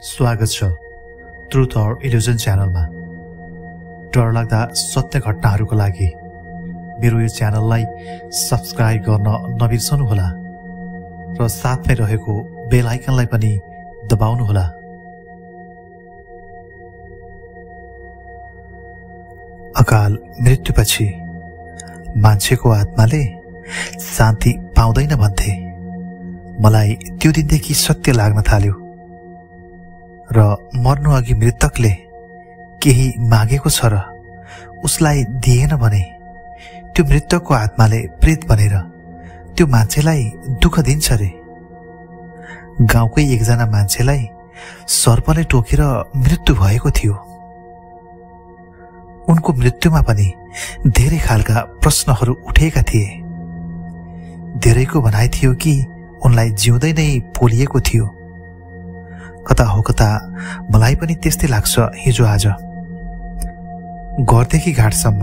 स्वागत छ ट्रुथ और इल्युजन च्यानलमा। डरलाग्दा सत्य घटनाहरूको लागि मेरो यो च्यानललाई सब्स्क्राइब गर्न नबिर्सनुहोला र साथमै रहेको बेल आइकनलाई पनि दबाउनुहोला। अकाल मृत्युपछि मान्छेको आत्माले शान्ति पाउँदैन भन्थे मलाई त्यो दिनदेखि सत्य लाग्न थाल्यो र मर्नु अघि मृतकले केही मागेको छ र उसलाई दिएन भने त्यो मृतकको आत्माले प्रेत बनेर त्यो मान्छेलाई दुःख दिन्छ रे। गाउँकै एकजना मान्छेलाई सर्पले टोकेर मृत्यु भएको थियो। उनको मृत्युमा पनि धेरै खालका प्रश्नहरू उठेका थिए। धेरैको भनाइ थियो कि उनलाई जिउँदै नै पोलिएको थियो। कता हो कता मलाई पनि त्यस्तै लाग्छ। हिजो आज घरदेखि घाटसम्म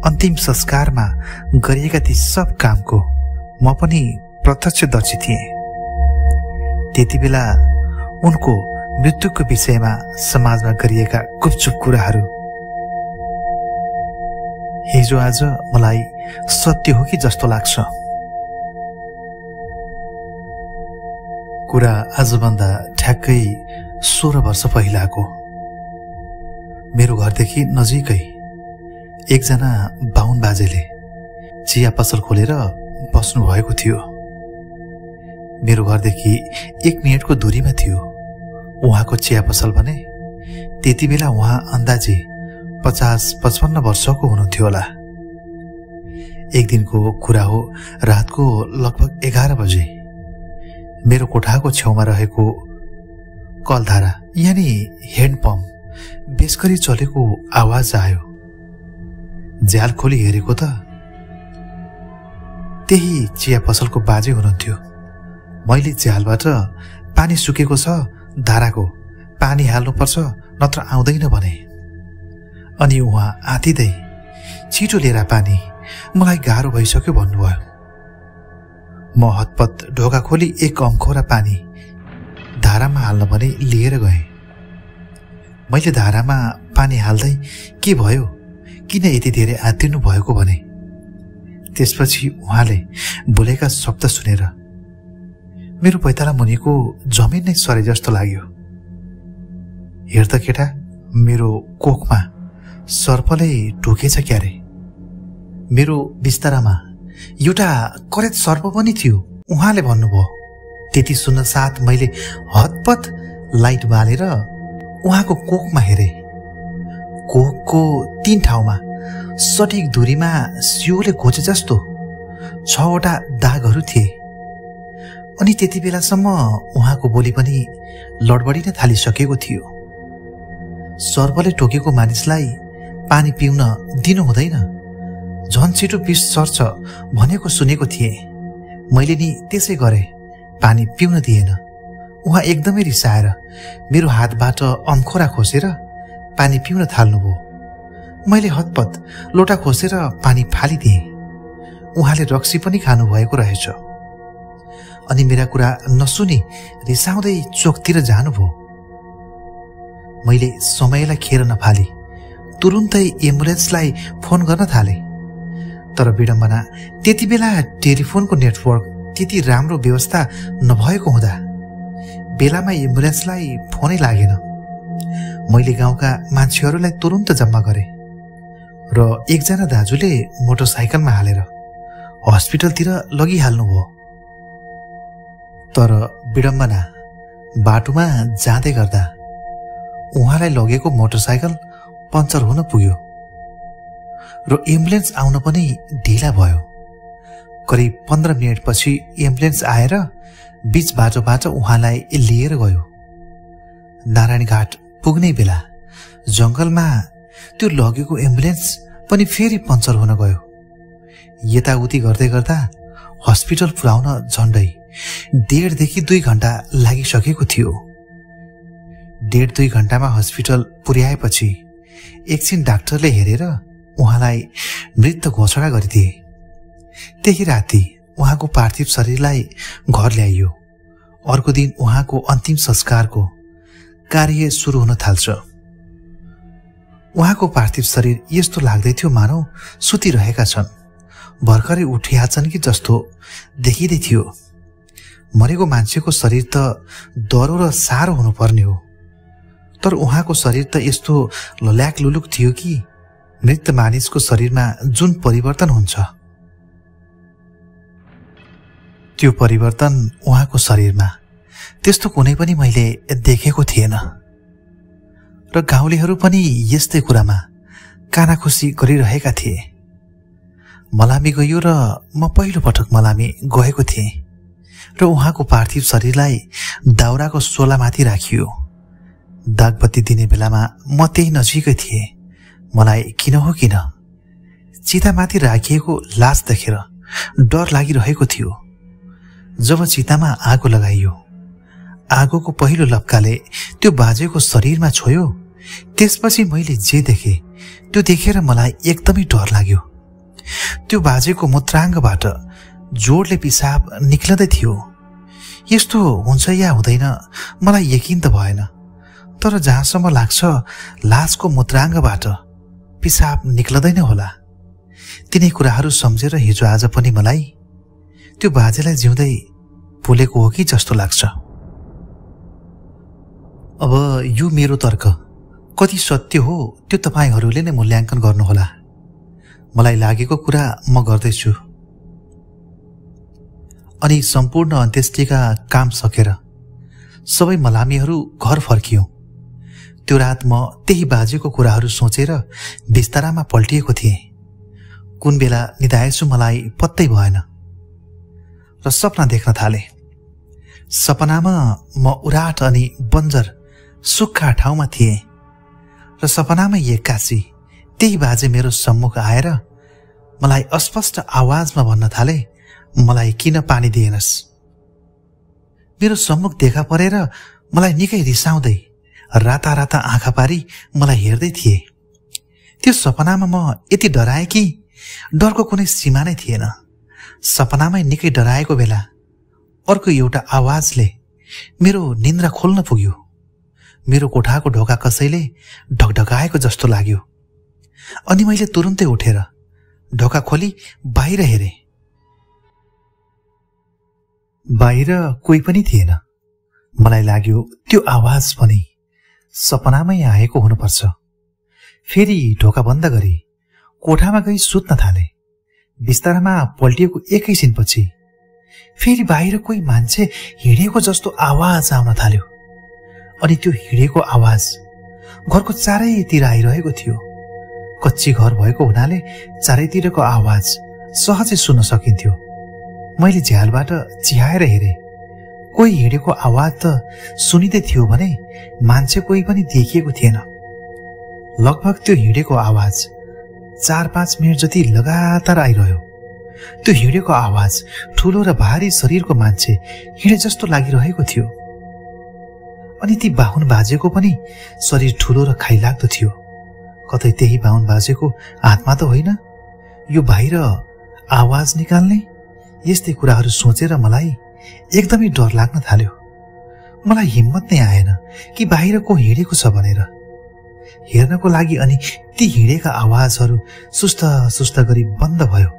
अन्तिम संस्कारमा गरिएका ती सब कामको म पनि प्रत्यक्षदर्शी थिएँ। त्यति बेला उनको मृत्युको विषयमा समाजमा गरिएका गुपचुप कुराहरू हिजो आज मलाई सत्य हो कि जस्तो लाग्छ। कुरा आजभन्दा ठ्याक्कै 16 वर्ष पहिलाको। मेरो घरदेखि नजिकै एकजना बाहुन बाजेले चिया पसल खोलेर बस्नु भएको थियो। मेरो घरदेखि 1 मिनेटको दूरीमा थियो उहाँको चिया पसल भने। त्यति बेला उहाँ अन्दाजी 50-55 वर्षको हुनुहुन्थ्यो होला। एक दिनको कुरा हो, रातको लगभग 11 बजे मेरो कोठाको छेउमा रहेको कलधारा यानी ह्यान्डपम्प बेसगरी चलेको आवाज आयो। झ्याल खोली हेरेको त त्यही चिया पसलको बाजे हुनुहुन्थ्यो। मैले झ्यालबाट पानी सुकेको छ, धाराको पानी हाल्नुपर्छ नत्र आउँदैन भने। अनि उहाँ आतिदै छिटो लिएर पानी, मलाई गाह्रो भइसक्यो भन्नुभयो। म हतपत ढोका खोली 1 अम्खोरा पानी धारामा हाल्न भने लिएर गएँ। मैले धारामा पानी हाल्दै के भयो, किन यति धेरै आत्तिनु भएको भने। त्यसपछि उहाँले बोलेका शब्द सुनेर मेरो पैताला मुनिको जमिन नै सरे जस्तो लाग्यो। हेर त केटा, मेरो कोखमा सर्पले टोकेछ क्यारे। मेरो बिस्तारामा एउटा करेत सर्प पनि थियो उहाँले भन्नुभयो। त्यति सुन्न साथ मैले हतपत लाइट बालेर उहाँको कोखमा हेरे। कोखको 3 ठाउँमा सठिक दूरीमा सियोले घोचे जस्तो 6वटा दागहरू थिए। अनि त्यति बेलासम्म उहाँको बोली पनि लडबडिन थालिसकेको थियो। सर्पले टोकेको मानिसलाई पानी पिउन दिनु हुँदैन, झन् छिटो विष सर्छ भनेको सुनेको थिएँ। मैले नि त्यसै गरे, पानी पिउन दिएन। उहाँ एकदमै रिसाएर मेरो हातबाट अम्खोरा खोसेर पानी पिउन थाल्नुभयो। मैले हतपत लोटा खोसेर पानी फालिदिएँ। उहाँले रक्सी पनि खानुभएको रहेछ। अनि मेरा कुरा नसुनी रिसाउँदै चोकतिर जानुभयो। मैले समयलाई खेर नफाली तुरुन्तै एम्बुलेन्सलाई फोन गर्न थालेँ। तर विडम्बना त्यति बेला टेलिफोनको नेटवर्क त्यति राम्रो व्यवस्था नभएको हुँदा बेलामा एम्बुलेन्सलाई फोनै लागेन। मैले गाउँका मान्छेहरूलाई तुरुन्त जम्मा गरेँ र एकजना दाजुले मोटरसाइकलमा हालेर हस्पिटलतिर लगिहाल्नुभयो। तर विडम्बना बाटोमा जाँदै गर्दा उहाँलाई लगेको मोटरसाइकल पङ्चर हुन पुग्यो र एम्बुलेन्स आउन पनि ढिला भयो। करिब 15 मिनेटपछि एम्बुलेन्स आएर बीच बाटोबाट उहाँलाई लिएर गयो। नारायणघाट पुग्ने बेला जंगलमा त्यो लगेको एम्बुलेन्स पनि फेरि पङ्चर हुन गयो। यताउति गर्दै गर्दा हस्पिटल पुर्याउन झन्डै 1.5 देखि 2 घण्टा लागिसकेको थियो। 1.5-2 घण्टामा हस्पिटल पुर्याएपछि एकछिन डाक्टरले हेरेर उहाँलाई मृत घोषणा गरिदिए। त्यही राति उहाँको पार्थिव शरीरलाई घर ल्याइयो। अर्को दिन उहाँको अन्तिम संस्कारको कार्य सुरु हुन थाल्छ। उहाँको पार्थिव शरीर यस्तो लाग्दै थियो मानौ सुतिरहेका छन्, भर्खरै उठिहाल्छन् कि जस्तो देखिँदै थियो। मरेको मान्छेको शरीर त दह्रो र साह्रो हुनुपर्ने हो, तर उहाँको शरीर त यस्तो लल्याक लुलुक थियो कि मृत मानिसको शरीरमा जुन परिवर्तन हुन्छ त्यो परिवर्तन उहाँको शरीरमा त्यस्तो कुनै पनि मैले देखेको थिएन। र गाउँलेहरू पनि यस्तै कुरामा कानाखुसी गरिरहेका थिए। मलामी गयो र म पहिलो पटक मलामी गएको थिएँ र उहाँको पार्थिव शरीरलाई दाउराको सोलामाथि राखियो। दागबत्ती दिने बेलामा म त्यही नजिकै थिएँ। मलाई किन हो किन चितामाथि राखिएको लास देखेर डर लागिरहेको थियो। जब चितामा आगो लगाइयो, आगोको पहिलो लप्काले त्यो बाजेको शरीरमा छोयो। त्यसपछि मैले जे देखेँ त्यो देखेर मलाई एकदमै डर लाग्यो। त्यो बाजेको मूत्राङ्गबाट जोडले पिसाब निक्लदै थियो। यस्तो हुन्छ या हुँदैन मलाई यकिन त भएन, तर जहाँसम्म लाग्छ लासको मूत्राङ्गबाट पिसाब निक्लदैन होला। तिनै कुराहरू सम्झेर हिजो आज पनि मलाई त्यो बाजेलाई जिउँदै भुलेको हो कि जस्तो लाग्छ। अब यो मेरो तर्क कति सत्य हो त्यो तपाईहरूले नै मूल्याङ्कन गर्नुहोला। मलाई लागेको कुरा म गर्दैछु। अनि सम्पूर्ण अन्त्येष्टिका काम सकेर सबै मलामीहरू घर फर्कियौं। त्यो रात म त्यही बाजेको कुराहरू सोचेर बिस्तारामा पल्टिएको थिएँ। कुन बेला निदाएछु मलाई पत्तै भएन र सपना देख्न थाले। सपनामा म उराट अनि बन्जर सुक्खा ठाउँमा थिएँ र सपनामा एक्कासी त्यही बाजे मेरो सम्मुख आएर मलाई अस्पष्ट आवाजमा भन्न थाले, मलाई किन पानी दिएनस्। मेरो सम्मुख देखा परेर मलाई निकै रिसाउँदै राता राता आँखा पारी मलाई हेर्दै थिए। त्यो सपनामा म यति डराएँ कि डरको कुनै सीमा नै थिएन। सपनामै निकै डराएको बेला अर्को एउटा आवाजले मेरो निन्द्रा खोल्न पुग्यो। मेरो कोठाको ढोका कसैले ढकढकाएको जस्तो लाग्यो। अनि मैले तुरुन्तै उठेर ढोका खोली बाहिर हेरेँ। बाहिर कोही पनि थिएन। मलाई लाग्यो त्यो आवाज पनि सपनामै आएको हुनुपर्छ। फेरि ढोका बन्द गरी कोठामा गई सुत्न थाले। बिस्तारामा पल्टिएको एकैछिनपछि फेरि बाहिर कोही मान्छे हिँडेको जस्तो आवाज आउन थाल्यो। अनि त्यो हिँडेको आवाज घरको चारैतिर आइरहेको थियो। कच्ची घर भएको हुनाले चारैतिरको आवाज सहजै सुन्न सकिन्थ्यो। मैले झ्यालबाट चिहाएर हेरेँ। कोही हिँडेको आवाज त सुनिँदै थियो भने मान्छे कोही पनि देखिएको थिएन। लगभग त्यो हिँडेको आवाज 4-5 मिनट जति लगातार आइरह्यो। त्यो हिँडेको आवाज ठूलो र भारी शरीरको मान्छे हिँडे जस्तो लागिरहेको थियो। अनि ती बाहुन बाजेको पनि शरीर ठूलो र खाइलाग्दो थियो। कतै त्यही बाहुन बाजेको आत्मा त होइन यो बाहिर आवाज निकाल्ने। यस्तै कुराहरू सोचेर मलाई एकदमै डर लाग्न थाल्यो। मलाई हिम्मत नै आएन कि बाहिर को हिँडेको छ भनेर हेर्नको लागि। अनि ती हिँडेका आवाजहरू सुस्त सुस्त गरी बन्द भयो।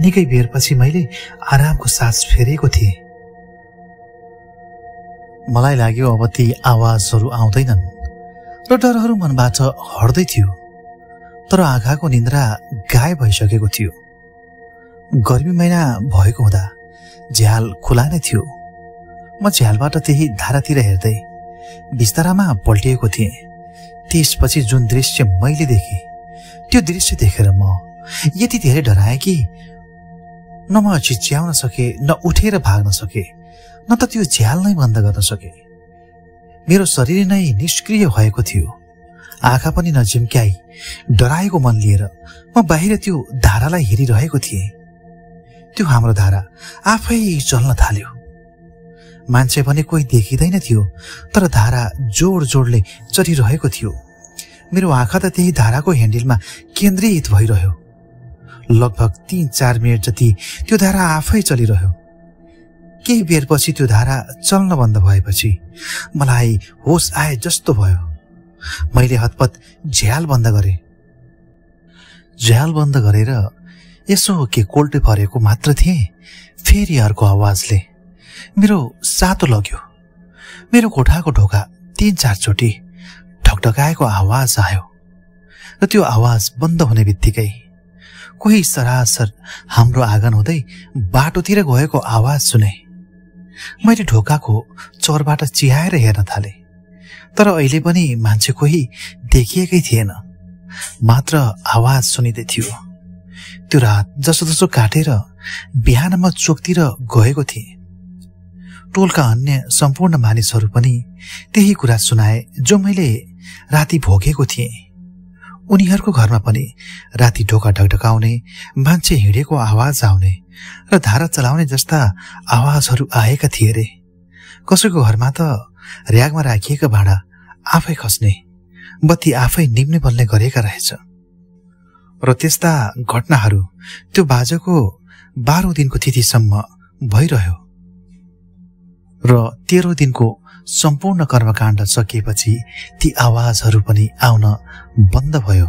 निकै बेरपछि मैले आरामको सास फेरेको थिएँ। मलाई लाग्यो अब ती आवाजहरू आउँदैनन् र डरहरू मनबाट हट्दै थियो। तर आँखाको निन्द्रा गायब भइसकेको थियो। गर्मी महिना भएको हुँदा झ्याल खुला नै थियो। म झ्यालबाट त्यही धारातिर हेर्दै बिस्तारामा पल्टिएको थिएँ। त्यसपछि जुन दृश्य मैले देखेँ त्यो दृश्य देखेर म यति धेरै डराएँ कि न म चिच्याउन सके, न उठेर भाग्न सके, न त त्यो झ्याल नै बन्द गर्न सके। मेरो शरीर नै निष्क्रिय भएको थियो। आँखा पनि नझिम्क्याई डराएको मन लिएर म बाहिर त्यो धारालाई हेरिरहेको थिएँ। त्यो हाम्रो धारा आफै चल्न थाल्यो। मान्छे भने कोही देखिँदैन थियो, तर धारा जोड जोडले चलिरहेको थियो। मेरो आँखा त त्यही धाराको ह्यान्डलमा केन्द्रित भइरह्यो। लगभग 3-4 मिनट जति त्यो धारा आफै चलिरह्यो। केही बेरपछि त्यो धारा चल्न बन्द भएपछि मलाई होस आए जस्तो भयो। मैले हतपत झ्याल बन्द गरे। झ्याल बन्द गरेर यसो के कोल्टे परेको मात्र थिएँ, फेरि अर्को आवाजले मेरो सातो लग्यो। मेरो कोठाको ढोका 3-4 चोटि ढकढकाएको आवाज आयो र त्यो आवाज बन्द हुने बित्तिकै कोही सरासर हाम्रो आँगन हुँदै बाटोतिर गएको आवाज सुने। मैले ढोकाको चौरबाट चिहाएर हेर्न थाले, तर अहिले पनि मान्छे कोही देखिएकै थिएन, मात्र आवाज सुनिँदै थियो। त्यो रात जसोतसो काटेर बिहान म चोकतिर गएको थिएँ। टोलका अन्य सम्पूर्ण मानिसहरू पनि त्यही कुरा सुनाए जो मैले राति भोगेको थिएँ। उनीहरूको घरमा पनि राति ढोका ढकढकाउने, मान्छे हिँडेको आवाज आउने र धारा चलाउने जस्ता आवाजहरू आएका थिए रे। कसैको घरमा त र्यागमा राखिएका भाँडा आफै खस्ने, बत्ती आफै निम्ने बल्ने गरेका रहेछ। र त्यस्ता घटनाहरू त्यो बाजाको 12औं दिनको तिथिसम्म भइरह्यो र 13औं दिनको सम्पूर्ण कर्मकाण्ड सकिएपछि ती आवाजहरू पनि आउन बन्द भयो।